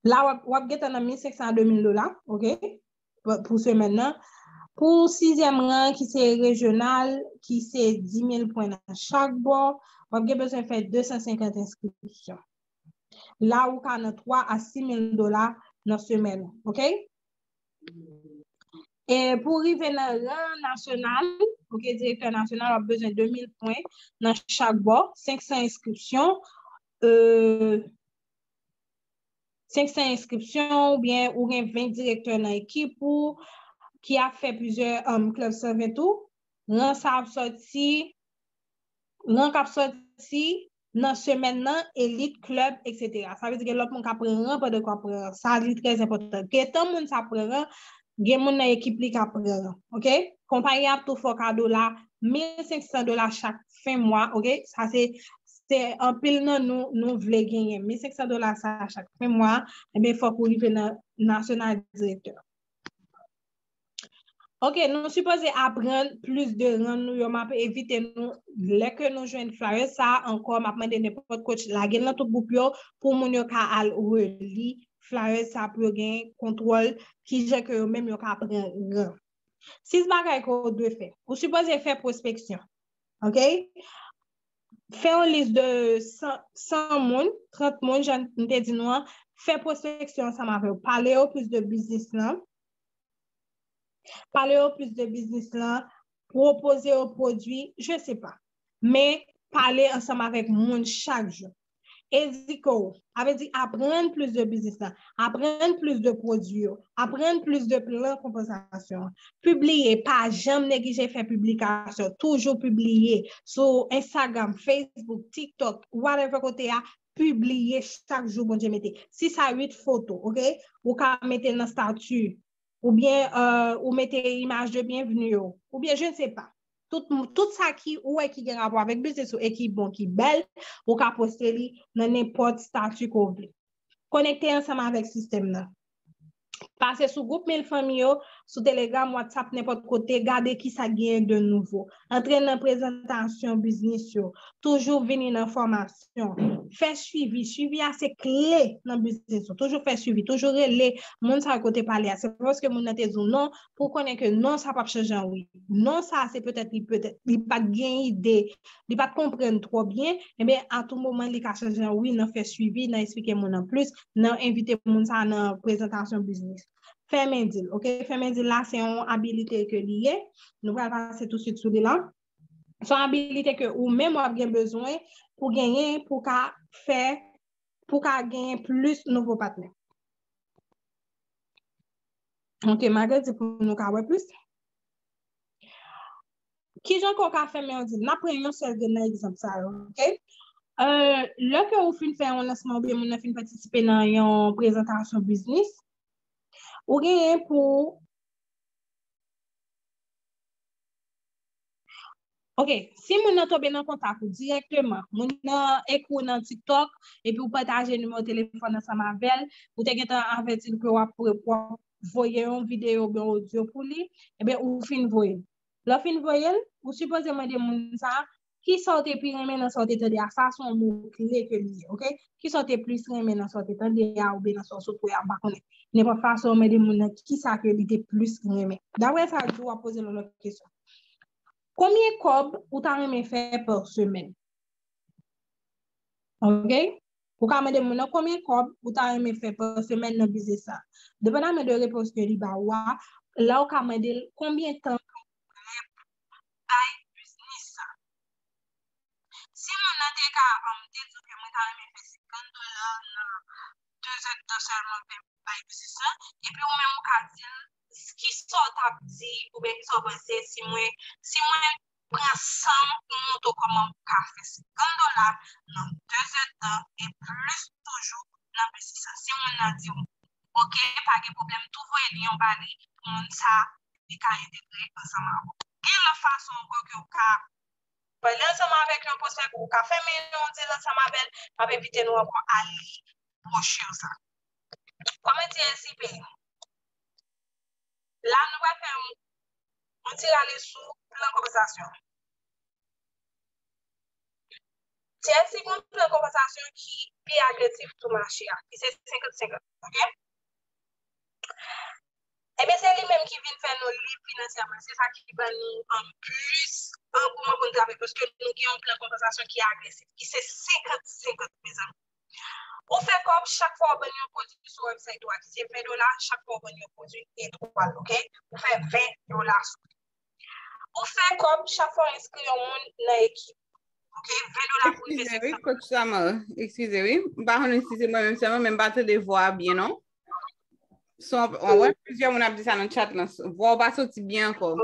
la, w ap, w ap gentan nan mil senk san a de mil dola, oke? Pou, pou semèn nan. Pou sizyèm ran, ki se rejyonal, ki se dis mil pwen nan chak bò, w ap gen bezwen fè de san senkant enskripsyon. La, ou ka nan twa a sis mil dola nan semèn, oke? E pou rive nan ran nasyonal, oke, direktè nasyonal, w ap bezwen de mil pwen nan chak bò, senk san enskripsyon, euh, senk san enskripsyon, oubyen ou gen ven direktè nan ekip ou ki ap fè plizyè, um, klèb san ven tou. Ran sa ap sòti, ran k ap sòti nan semèn nan, elit, klèb, etsetera. Sa vle di gen lòt moun k ap pran ran pandan ke w ap pran ran. Sa, li trè enpòtan. Gentan moun sa ap pran ran, gen moun nan ekip li k ap pran ran. Oke? Konpayi a ap tou fè w kado la mil senk san dola chak fen mwa, oke? Sa se, se anpil nan nou, nou vle genyen. Mil senk san dola sa chak fen mwa, ebyen, fòk ou rive nan nasyonal direktè. Oke, nou sipoze aprann plis de ran nou yo. M ap envite nou, lè ke nou jwenn flyer sa a ankò, m ap mande nenpòt coach lage l nan tout gwoup yo pou moun yo ka al reli flyer sa a pou yo gen kontwòl kijan ke yo menm yo ka pran ran. Sis bagay ke w dwe fè. Ou sipoze fè pwospeksyon. Oke? Fè yon lis de san, san moun, trant moun, jan m te di nou an. Fè pwospeksyon ansanm avè yo. Pale yo plis de biznis lan. Pale yo plis de biznis lan. Pwopoze yo pwodui, je sais pas. Men pale ansanm avèk moun chak jou. Edike w. Sa vle di aprann plis de biznis lan. Aprann plis de pwodui yo. Aprann plis de plan konpansasyon an. Pibliye, pa janm neglije fè piblikasyon. Toujou pibliye sou Instagram, Facebook, TikTok, whatever kote a, pibliye chak jou Bondye mete. Sis a uit foto, oke? Ou ka mete nan stati, oubyen, euh, ou mete imaj de byenvni yo, oubyen je ne sais pas. Tout, tout sa ki ou wè ki gen rapò avèk biznis ou e ki bon, ki bèl, ou ka poste li nan nenpòt stati ke w vle. Konekte ansanm avèk sistèm nan. Pase sou gwoup Mil Fanmi yo, sou Telegram, WhatsApp, nenpòt kote, gade kisa k genyen de nouvo. Antre nan prezantasyon biznis yo. Toujou vini nan fòmasyon. Fè swivi. Swivi a se kle nan biznis ou. Toujou fè swivi. Toujou rele moun sa yo ke w te pale a. Se pa paske moun nan te di w non pou w konnen ke non sa p ap chanje an wi. Non sa se petèt li, petèt li pa t gen ide, li pa t konprann twò byen. Ebyen, a tou moman, li ka chanje an wi nan fè swivi, nan eksplike moun nan plis, nan envite moun sa a nan prezantasyon biznis. Fèmen dil, oke? Fèmen dil la, se yon abilite ke li ye. Nou pral pase tousuit sou li la. Se yon abilite ke ou menm w ap gen bezwen pou genyen, pou ka fè, pou ka genyen plis nouvo patnè. Oke, m a grandi pou nou ka wè plis. Kijan ke w ka fèmen yon dil? N ap pran yon sèl grenn nan egzanp sa yo, oke? Euh, lè ke ou fin fè yon lansman oubyen moun nan fin patisipe nan yon prezantasyon biznis, ou genyen pou, oke, si moun nan tonbe nan kontak ou dirèkteman, moun nan ekri w nan TikTok, epi ou pataje nimewo telefòn ansanm avè l, ou te gentan avèti l ke w ap, w ap voye yon videyo oubyen odyo pou li, ebyen, ou fin voye l. Lè w fin voye l, ou sipoze mande moun sa a, kisa w te pi renmen nan sa w te tande a? Sa se yon mo kle ke li ye, oke? Kisa w te plis renmen nan sa w te tande a oubyen nan sa w sot wè a, m pa konnen. Nenpòt fason, mande moun nan kisa ke li te plis renmen. Daprè sa l di w, w ap poze l yon lòt kesyon. Konbyen kòb ou ta renmen fè pa semèn? Oke? Ou ka mande moun nan konbyen kòb ou ta renmen fè pa semèn nan biznis sa. Depandaman de repons ke li ba ou a, la ou ka mande l konbyen tan ke ou prè pou bay biznis sa. Si moun nan te ka, um, te di w ke mwen ta renmen fè senkant dola nan de zèdtan sèlman, fè bay biznis lan, epi ou menm ou ka di l kisa w t ap di, oubyen kisa w panse si mwen, si mwen ansanm pou montre w kòman w ka fè senkant dola nan de zèdtan e plis toujou nan plis. Si moun nan di w, oke, pa gen pwoblèm, tou voye li yon ba li pou moun sa li ka entegre ansanm avè w. Gen lòt fason ankò ke w ka pale ansanm avèk yon pwospe, ou ka fèmen yon dil ansanm avè l, m ap envite nou ankò a li bwochi sa. Kòman T L C peye? La, nou pral fè yon, yon ti rale sou plan konpansasyon. T L C gen yon plan konpansasyon ki pi agresif sou mache a, ki se senkant senkant, oke? Ebyen, se li menm ki vin fè nou lib finansyèman. Se sa ki ban nou, um, plis angouman pou nou travay, paske nou gen yon plan konpansasyon ki agresif, ki se senkant senkant, mezanmi. Ou fè kòb chak fwa w vann yon pwodui sou website ou a, ki se ven dola, chak fwa w vann yon pwodui etwal, oke? Ou fè ven dola sou li. Ou fè kòb chak fwa w enskri yon moun nan ekip. Oke, ven dola pou rive Eskize, wi, senk san. Coach Samar. Eskize, wi. M pa konn si se mwen menm sèlman, men m pa tande vwa a byen, non. Son, an wè plizyè moun ap di sa nan chat lan. Vwa w pa soti byen ankò.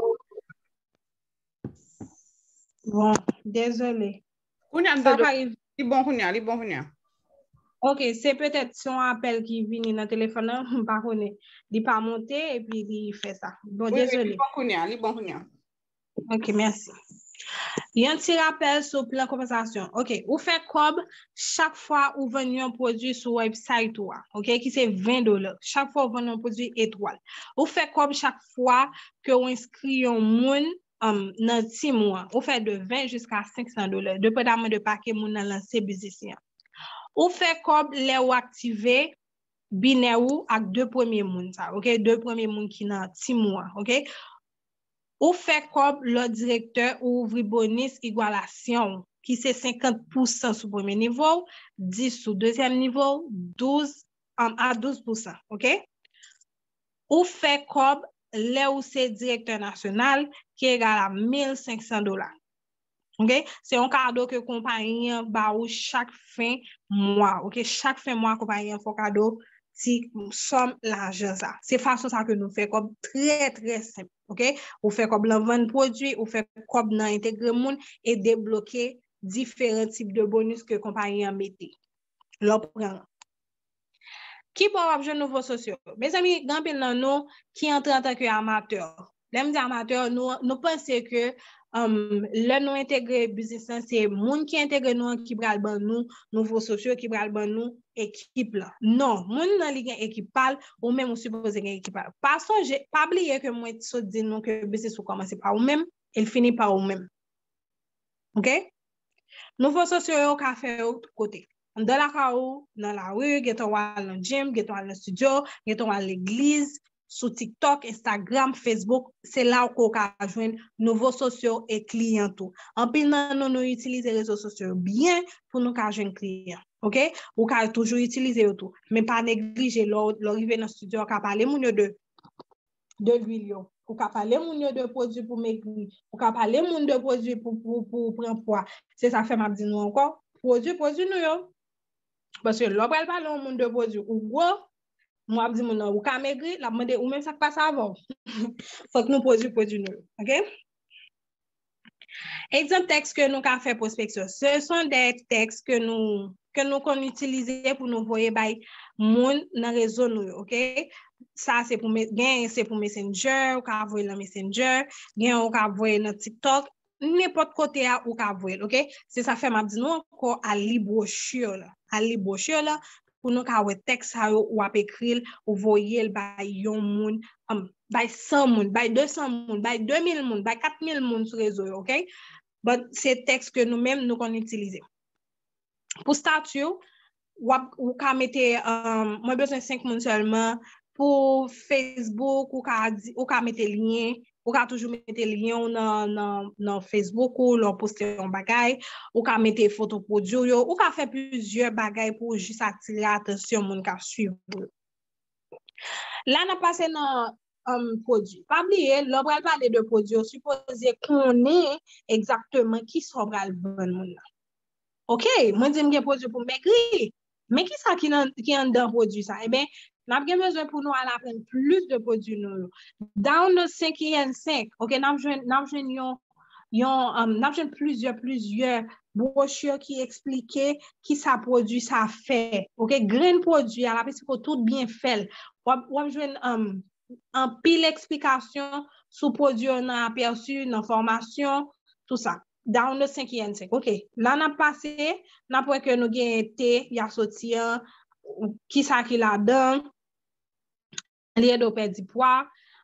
Bon, dezole. Kounye a m Sa tande ka w. rive. Li bon kounye a, li bon kounye a. Ok, se petèt se yon apèl ki vini nan telefòn nan, m pa konnen. Li pa monte epi li fè sa. Bon, Wi, wi, dezole. li bon kounye a, li bon kounye a. Ok, mèsi. Yon ti rapèl sou plan konpansasyon. Ok, ou fè kòb chak fwa ou vann yon pwodui sou website ou a, ok, ki se ven dola. Chak fwa ou vann yon pwodui etwal. Ou fè kòb chak fwa ke w enskri yon moun, um, nan team ou an. Ou fè de ven jiska senk san dola, depandaman de pa ke moun nan lanse biznis li an. Ou fè kòb lè ou aktive binè ou ak de premye moun sa, ok? De premye moun ki nan team ou an, ok? Ou fè kòb lè w direktè ou ouvri bonis igwalasyon w, ki se senkant pousan sou premye nivo w, dis sou dezyèm nivo w, douz, um, a douz pousan, ok? Ou fè kòb lè ou se direktè nasyonal, ki egal a mil senk san dola. Ok? Se yon kado ke konpayi an ba ou chak fen mwa. Ok? Chak fen mwa, konpayi an fè w kado ti sòm lajan sa. Se fason sa ke nou fè kòb trè, trè senp. Ok? Ou fè kòb nan vann pwodui, ou fè kòb nan entegre moun e debloke diferan tip de bonis ke konpayi an mete. Lè w pran Ki bò w ap jwenn nouvo sosyo? Mezanmi, gen anpil nan nou ki antre antanke amatè. Lè m di amatè, nou, nou panse ke, um, lè nou entegre biznis lan, se moun ki entegre nou an ki pral ban nou nouvo sosyo, ki pral ban nou ekip lan. Non, moun nan li gen ekip pa l, ou menm ou sipoze gen ekip pa w. Pa sonje, pa bliye ke mwen sot di nou ke biznis ou kòmanse pa ou menm, e l fini pa ou menm. Ok? Nouvo sosyo yo ka fè yo tout kote. Anndan lakay ou, nan lari, gentan w al nan gym, gentan w al nan estidyo, gentan w al legliz, sou TikTok, Instagram, Facebook, se la ke w ka jwenn nouvo sosyo e kliyan tou. Anpil nan nou, nou itilize rezo sosyo yo byen pou nou ka jwenn kliyan. Ok? Ou ka toujou itilize yo tou. Men pa neglije lè w, lè w rive nan estidyo, w ka pale moun yo de de lwil yo. Ou ka pale moun yo de pwodui pou megri. Ou ka pale moun de pwodui pou, pou, pou pran pwa. Se sa k fè m ap di nou ankò, pwodui, pwodui nou yo. Paske lè w pral pale yon moun de pwodui ou gwo, m ap di moun nan ou ka megri, l ap mande ou menm sa k pase avè w. Fòk nou pwodui, pwodui nou yo. Ok? Egzanp tèks ke nou ka fè pwospeksyon. Ce sont des textes que nous, que nous konn itilize pou nou voye bay moun nan rezo nou yo, ok? Sa se pou me-, gen se pou Messenger, ou ka voye nan Messenger, gen ou ka voye nan TikTok, nenpòt kote a ou ka voye l, ok? Se sa fè m ap di nou ankò al li bwochi la. Al li bwochi la, pou nou ka wè tèks sa yo, ou ap ekri l, ou voye l bay yon moun, um, bay san moun, bay de san moun, bay de mil moun, bay kat mil moun sou rezo yo, ok? But se tèks ke nou menm nou konn itilize. Pou stati, w ap, ou ka mete, um, mwen bezwen senk moun sèlman. Pou Facebook, ou ka di, ou ka mete lyen, ou ka toujou mete lyen w nan, nan, nan Facebook ou, lè w poste yon bagay, ou ka mete foto pwodui w yo, ou ka fè plizyè bagay pou w jis atire atansyon moun k ap swiv ou yo. La, n ap pase nan, um, pwodui. Pa bliye, lè w pral pale de pwodui, ou sipoze konnen egzakteman kisa w pral vann moun nan. Ok, mwen di m gen pwodui pou megri. Men kisa ki nan, ki anndan pwodui sa? Ebyen, n ap gen bezwen pou nou al aprann plis de pwodui nou yo. Download senk I N senk. Ok, n ap jwenn, n ap jwenn yon, yon, um, n ap jwenn plizyè, plizyè bwochi ki eksplike ki sa pwodui sa fè. Ok, grenn pwodui a, l ap eksplike w tout byenfè l. W ap, w ap jwenn, um, anpil eksplikasyon sou pwodui yo nan apèsi, nan fòmasyon, tou sa. Download senk I N senk. Ok, la n ap pase, n ap wè ke nou gen te, y a soti an, ki sa ki ladan, li ede w pèdi pwa.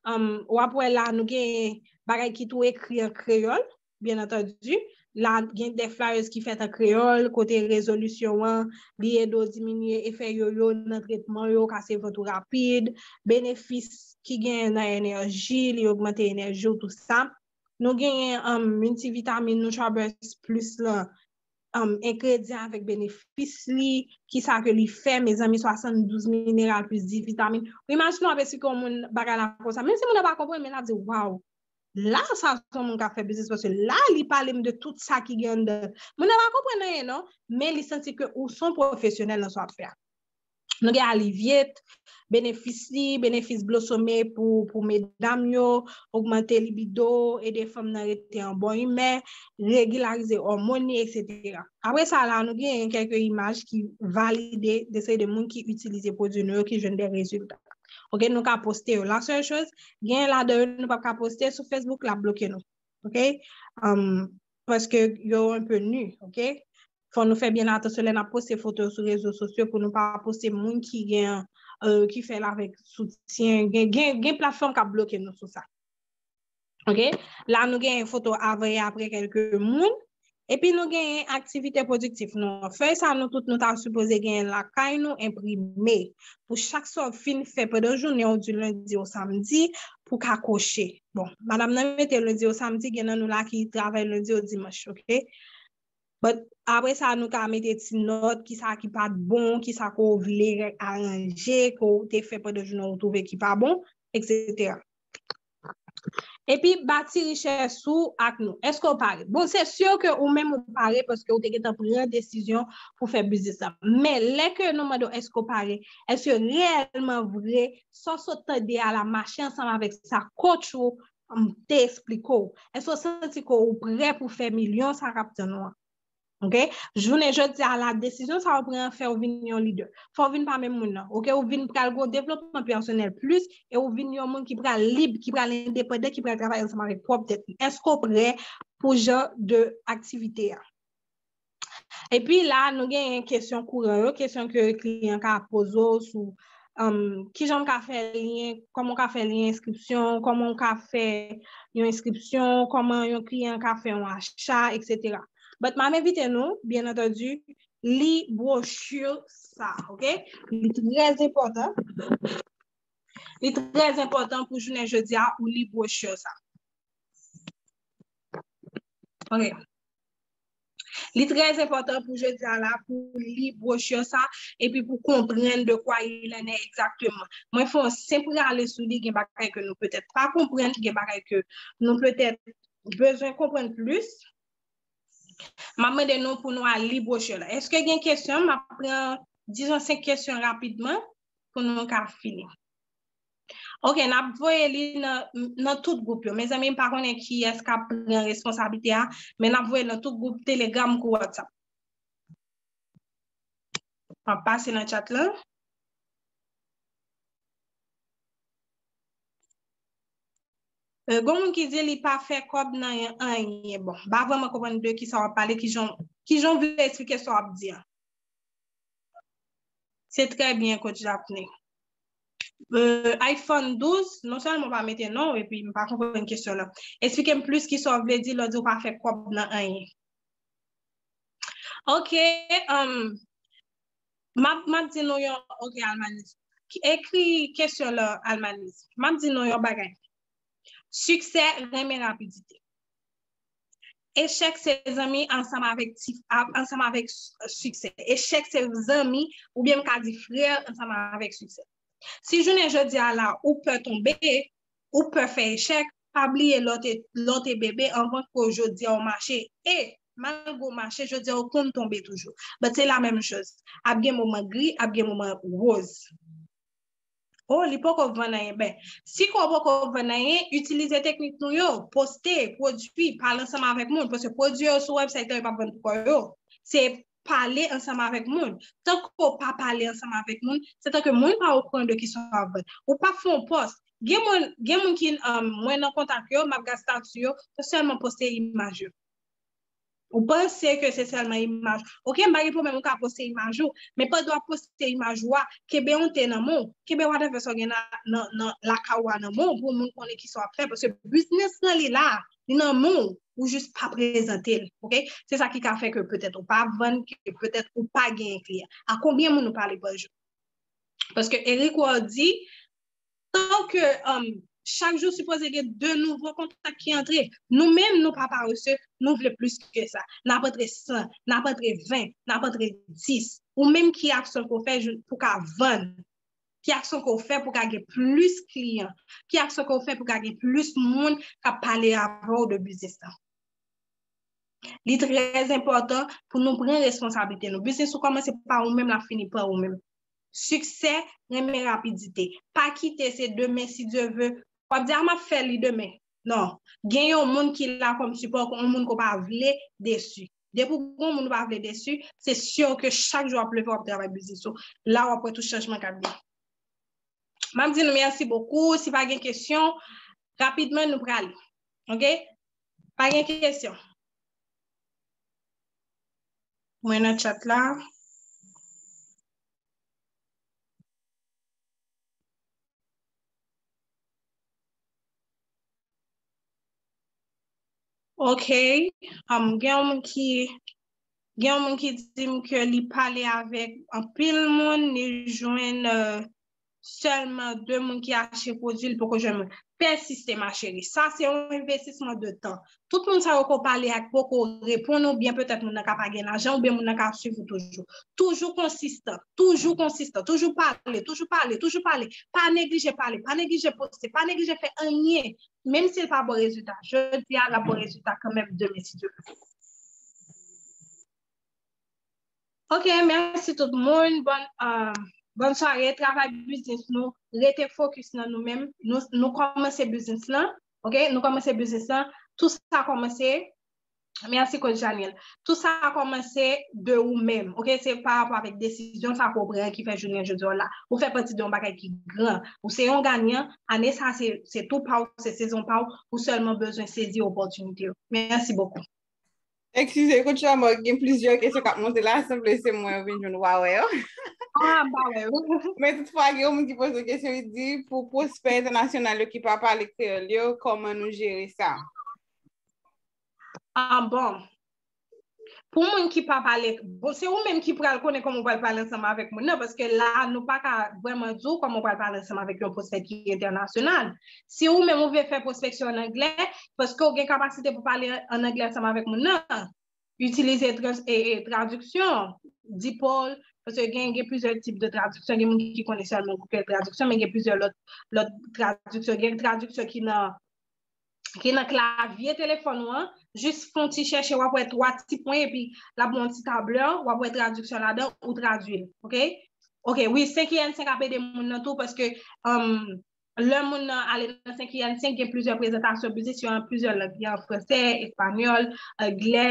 Um, w ap wè la, nou gen bagay ki tou ekri an kreyòl, byen antandi. La, gen de flyers ki fèt an kreyòl, kote rezolisyon an, li ede w diminye efè yoyo nan tretman yo, kase vant ou rapid, benefis ki genyen nan enèji, li ogmante enèji w, tou sa. Nou genyen, um, miltivitamin Nutraburst Plus lan, um, engredyan avèk benefis li, ki sa ke li fè, mezanmi, swasanndouz mineral plis dis vitamin. Ou imajine w ap eksplike yon moun bagay la konsa. Menm si moun nan pa konprann, men l ap di, waw, la sa se yon moun k ap fè biznis, paske la li pale m de tout sa ki gen anndan. Moun nan pa konprann anyen, non, men li santi ke ou se yon pwofesyonèl nan sa w ap fè a. Nou gen Alivyet, benefis li, benefis Blosome pou, pou medam yo, ogmante libido, ede fanm nan rete an bon imè, regilarize òmòn li, etsetera. Apre sa la, nou gen kèlke imaj ki valide de seri de moun ki itilize pwodui nou yo, ki jwenn de rezilta. Ok, nou ka poste yo. La sèl choz, gen ladan yo nou p ap ka poste sou Facebook, l ap bloke nou. Ok? Um, paske yo un peu nu, ok? Fò nou fè byen atansyon lè n ap poste foto yo sou rezo sosyo pou nou pa poste moun ki gen, euh, ki fè l avèk soutyen. Gen, gen, gen platfòm k ap bloke nou sou sa. Ok? La, nou gen foto avan e apre kèlke moun. Epi nou gen aktivite pwodiktif nou. Fèy sa, nou tout, nou ta sipoze gen lakay nou, enprime. Pou chak sa w fin fè pandan jounen w, di lendi o samdi, pou ka koche. Bon, madanm nan mete lendi o samdi, gen nan nou la ki travay lendi o dimanch, ok? But apre sa, nou ka mete ti nòt, ki sa ki pa t bon, ki sa ke w vle aranje, ke w te fè pandan jounen w, ou twouve ki pa bon, etsetera. Epi, bati richès ou ak nou. Èske w pare? Bon, se si ke ou menm ou pare paske ou te gentan pran desizyon pou fè biznis la. Men, lè ke nou mande w èske w pare, èske reyèlman vre, sa w sot tande a la mache ansanm avèk sa coach ou, um, te eksplike w? Èske w santi ke w prè pou fè milyon sa k ap tann ou an? Ok? Jounen jodi a la, desizyon sa w pran an fè w vin yon lidè. Fò w vin pa menm moun nan. Ok? Ou vin pral gen yon devlopman pèsonèl plis e ou vin yon moun ki pral lib, ki pral endepandan, ki pral travay ansanm avèk pwòp tèt li. Èske w prè pou jan de aktivite a? Epi la, nou genyen kesyon kouran yo, kesyon ke kliyan ka poze w sou, um, kijan m ka fè lyen, kòman w ka fè lyen enskripsyon, kòman w ka fè yon enskripsyon, kòman yon kliyan ka fè yon acha, etsetera. But m ap envite nou, byen antandi, li bwochi sa, ok? Li trè enpòtan. Li trè enpòtan pou jounen jodi a ou li bwochi sa. Ok. Li trè enpòtan pou jodi a la, pou li bwochi sa, epi pou konprann de quoi il en est exactement. Mwen fè yon senp rale sou li, gen bagay ke nou petèt pa konprann, gen bagay ke nou petèt bezwen konprann plis. M ap mande nou pou nou al li bwochi la. Èske gen kesyon? M ap pran, dizon, senk kesyon rapidman pou nou ka fini. Ok, n ap voye li nan, nan tout gwoup yo. Mezanmi, m pa konnen kiyès k ap pran responsablite a, men n ap voye l nan tout gwoup Telegram kou WhatsApp. M ap pase nan chat lan. Euh, gon moun ki di li pa fè kòb nan anyen. Bon, m pa vrèman konprann de kisa w ap pale, kijan, kijan w vle eksplike sa w ap di an. Se trè byen, Coach Daphné. Euh, iPhone douz, non sèlman w pa mete non, epi m pa konprann kesyon nan. Eksplike m plis kisa w vle di lè w di w pa fè kòb nan anyen. Ok, um, m ap, m ap di nou yon, ok, Almanis. Ki, ekri kesyon la, Almanis. M ap di nou yon bagay. Siksè renmen rapidite. Echèk se zanmi ansanm avèk ti, a-, ansanm avèk s-, siksè. Echèk se zanmi, oubyen m ka di frè ansanm avèk siksè. Si jounen jodi a la, ou pè tonbe, ou pè fè echèk, pa bliye lè w te, lè w te bebe anvan ke jodi a w mache. E, malgre w mache, jodi a w konn tonbe toujou. But se la menm choz. Ap gen moman gri, ap gen moman woz. Oh, li poko vann anyen. Ben, si ke w poko vann anyen, itilize teknik nou yo, poste pwodui, pale ansanm avèk moun, paske pwodui yo sou website la, yo p ap vann pou kò yo. Se pale ansanm avèk moun. Tan ke w pa pale ansanm avèk moun, se tan ke moun pa okouran de kisa w ap vann. Ou p ap fè yon pòs. Gen moun, gen moun ki, um, mwen nan kontak yo, m ap gad estati yo, yo sèlman poste imaj yo. Ou panse ke se sèlman imaj. Ok, m pa gen pwoblèm, ou ka poste imaj ou, men pandan w ap poste imaj ou a, kenbe yon te nan men w, kenbe whatever sa w gen nan, nan, nan lakay ou a nan men w, pou moun konnen kisa w ap fè, paske biznis lan li la, li nan men w, ou jis pa prezante l, ok? Se sa ki ka fè ke petèt ou pa vann, ke petèt ou pa genyen kliyan. A konbyen moun ou pale pa jou? Paske Eric Roy di, tan ke, um, chak jou sipoze gen de nouvo kontak ki antre. Nou menm, nou pa parese, nou vle plis ke sa. N ap antre san, n ap antre ven, n ap antre dis. Ou menm, ki aksyon ke w fè jou- pou ka vann? Ki aksyon ke w fè pou ka gen plis kliyan? Ki aksyon ke w fè pou ka gen plis moun k ap pale avè w de biznis lan? Li trè enpòtan pou nou pran responsablite nou. Biznis ou kòmanse pa ou menm, l ap fini pa ou menm. Siksè renmen rapidite. Pa kite se demen, si Dye ve. W ap di, "A, m ap fè li demen." Non. Gen yon moun ki la kòm sipò, yon moun ke w pa vle desi. Depi w gen yon moun ou pa vle desi, se si ke chak jou w ap leve, w ap travay biznis ou. La, w ap wè tout chanjman k ap vini. M ap di nou mèsi bokou. Si pa gen kesyon, rapidman nou prale. Ok? Pa gen kesyon. Mwen nan chat la. Ok. Um, gen yon moun ki, gen yon moun ki di m ke li pale avèk anpil moun, li jwenn, euh, sèlman de moun ki achte pwodui, li poko jwenn moun. Pèsiste, ma chérie. Sa se yon envestisman de tan. Tout moun sa yo ke w pale ak poko reponn ou, byen petèt moun nan ka pa gen lajan, oubyen moun nan ka swiv ou toujou. Toujou konsistan, toujou konsistan, toujou pale, toujou pale, toujou pale. Pa neglije pale, pa neglije poste, pa neglije fè anyen. Menm si l pa ba w rezilta jodi a, l ap ba w rezilta kanmenm demen, si Dye vle. Ok, mèsi tout moun. Bòn, euh, bòn sware, travay biznis nou, rete fokis nan nou menm. Nou, nou kòmanse biznis lan, ok? Nou kòmanse biznis lan. Tout sa kòmanse, mèsi Coach Janiel. Tout sa kòmanse de ou menm, ok? Se pa rapò avèk desizyon sa ke w pran ki fè jounen jodi a w la. Ou fè pati de yon bagay ki gran. Ou se yon ganyan. Ane sa, se, se tou pa w, se sezon pa w. Ou sèlman bezwen sezi opòtinite yo. Mèsi bokou. Eskize, Coach Lamothe, gen plizyè kesyon k ap monte la, sanble se mwen yo vin jwenn, ou pa wè yo. Ah, m pa wè yo. Men toutfwa, gen yon moun ki poze yon kesyon, li di, pou pwospè entènasyonal yo ki pa pale kreyòl yo, kòman nou jere sa? Ah, bon. Pou moun ki pa pale, bon, se ou menm ki pral konnen kòman ou pral pale ansanm avèk moun nan, paske la, nou pa ka vrèman di w kòman ou pral pale ansanm avèk yon pwospè ki entènasyonal. Si ou menm ou vle fè pwospeksyon an anglè, paske ou gen kapasite pou pale an anglè ansanm avèk moun nan. Itilize trans-, e, e, tradiksyon, Deepl, paske gen, gen plizyè tip de tradiksyon, gen moun ki konnen sèlman Google Tradiksyon, men gen plizyè lòt, lòt tradiksyon. Gen tradiksyon ki nan, ki nan klavye telefòn ou an, jis fè yon ti chèche, w ap wè twa ti pwen, epi l ap yon ti tablè, w ap wè tradiksyon ladan, ou tradui l, ok? Ok, wi, senk I N senk ap ede moun nan tou, paske, um, lè moun nan ale nan senk I N senk, gen plizyè prezantasyon biznis yo an plizyè lang. Gen an fransè, espanyòl, anglè,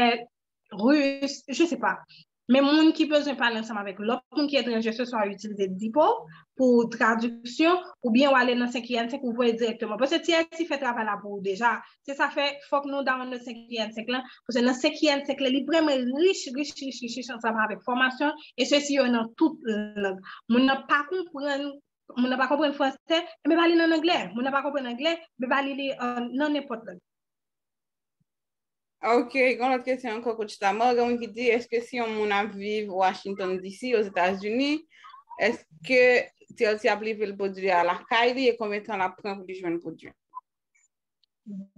ris, je sais pas. Men moun ki bezwen pale ansanm avèk lòt moun ki etranje, se swa itilize Deepl pou tradiksyon, oubyen w ale nan senk I N senk, ou voye dirèkteman. Paske T I C fè travay la pou ou deja. Se sa fè, fòk nou download senk I N senk lan, paske nan senk I N senk lan, li vrèman rich, rich, rich, rich, rich ansanm avèk fòmasyon, e sesi yo nan tout lang. Moun nan pa konprann, moun nan pa konprann fransè, enben ba li l an anglè. Moun nan pa konprann anglè, enben ba li li, euh, nan nenpòt lang. Ok, gen yon lòt kesyon ankò, Coach Tamar. Gen moun ki di, èske si yon moun ap viv Washington D C, Ozetazini, èske T L C ap livre l pwodui a lakay li e konbyen tan l ap pran pou li jwenn pwodui?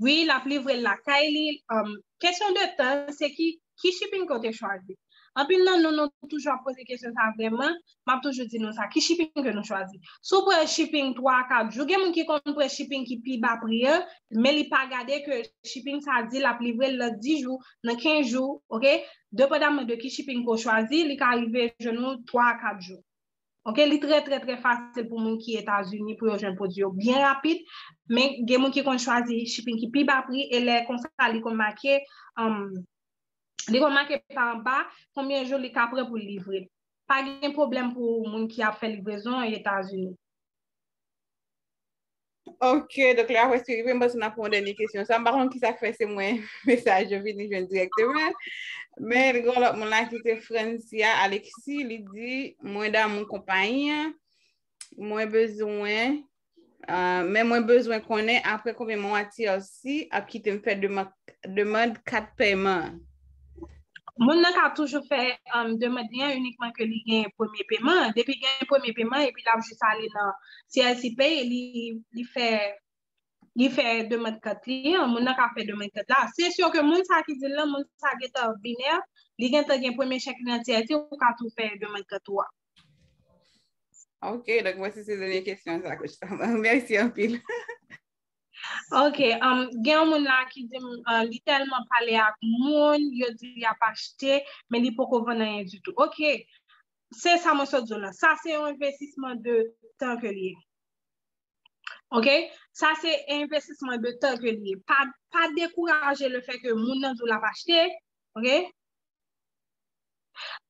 Wi, l ap livre l lakay li. Um, kesyon de tan, se ki, ki shipping ke w te chwazi? Anpil nan nou, nou toujou ap poze kesyon sa vrèman. M ap toujou di nou sa, ki shipping ke nou chwazi? Si w pran shipping twa a kat jou, gen moun ki konn pran shipping ki pi ba pri an, men li pa gade ke shipping sa di l ap livre l nan dis jou, nan kenz jou, ok? Depandaman de ki shipping ke w chwazi, li ka rive jwenn ou twa a kat jou. Ok, li trè, trè, trè fasil pou moun ki Etazini pou yo jwenn pwodui yo byen rapid, men gen moun ki konn chwazi shipping ki pi ba pri, e lè konsa li konn make, um, li konn make pa anba konbyen jou li ka pran pou l livre. Pa gen pwoblèm pou moun ki ap fè livrezon Etazini. Ok, donk lè apre si rive, m panse n ap pran yon dènye kesyon. Sa, m pa konn ki sa k fè se mwen mesaj yo vini jwenn dirèkteman. Men gen yon lòt moun la ki se Francia Alexis, li di, mwen damou konpayi an, mwen bezwen, uh, men mwen bezwen konnen apre konbyen mwa T L C ap kite m fè demann, demann kat pèman. Moun nan ka toujou fè um, demann li an inikman ke li gen premye peman. Depi gen premye peman, epi l ap jis ale nan T L C Pay, li, li fè li fè demann kat li an, moun nan ka fè demann kat la. Se si ke moun sa ki di l lan, moun sa gentan binè, li gentan gen premye chèk li nan T L C, ou ka tou fè demann kat ou a. Ok, donk mwen si se dènye kesyon sa, coach Tama. Mèsi anpil. Ok, um, gen yon moun la ki di m uh, li tèlman pale ak moun, yo di li ap achte, men li poko vann anyen ditou. Ok, se sa mwen sot di w lan. Sa se yon envestisman de tan ke li ye. Ok? Sa se envestisman de tan ke li ye. Pa, pa dekouraje le fè ke moun nan di w l ap achte. Ok?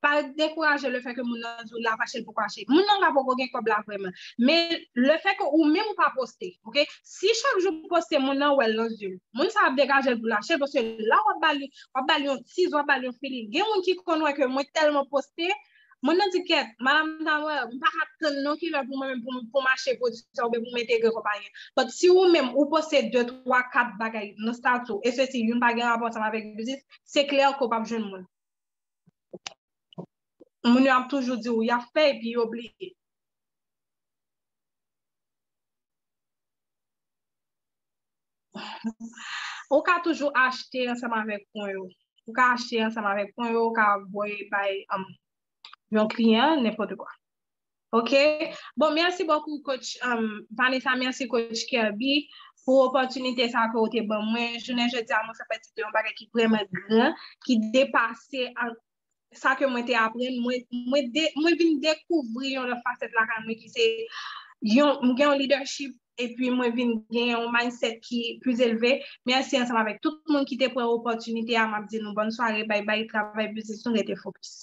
Pa dekouraje le fè ke moun nan di w l ap achte, l poko achte. Moun nan ka poko gen kòb la vrèman. Men le fè ke ou menm ou pa poste, ok? Si chak jou ou poste, moun nan wè l nan zye l. Moun sa ap degaje l pou l achte l, paske la w ap ba li, w ap ba li yon tiz, w ap ba li yon feeling. Gen moun ki konn wè ke mwen tèlman poste, moun nan di kèt, madanm ta wè, m pa ka tann non kilè pou mwen menm pou m achte pwodui sa oubyen pou m entegre konpayi an. But si ou menm ou poste de, twa, kat bagay nan stati w, e sesi youn pa gen rapò ansanm avèk biznis, se klè ke w p ap jwenn moun. Moun yo ap toujou di w y ap fè epi yo bliye. Ou ka toujou achte ansanm avèk pwen yo. Ou ka achte ansanm avèk pwen yo, ou ka voye bay um, yon kliyan, nenpòt kwa. Ok? Bon, mèsi bokou, coach um, Vanessa, mèsi, coach Kirby, pou opòtinite sa ke ou te ban mwen. Jounen jodi a, mwen fè pati de yon bagay ki vrèman gran, ki depase sa ke mwen te aprann, mwen, mwen, de, mwen vin dekouvri yon lòt fasèt lakay mwen ki se yon, m gen yon leadership epi mwen vin gen yon mindset ki plis elve. Mèsi ansanm avèk tout moun ki te pran opòtinite a, m ap di nou bòn sware, bay bay, travay, biznis, nou rete fokis.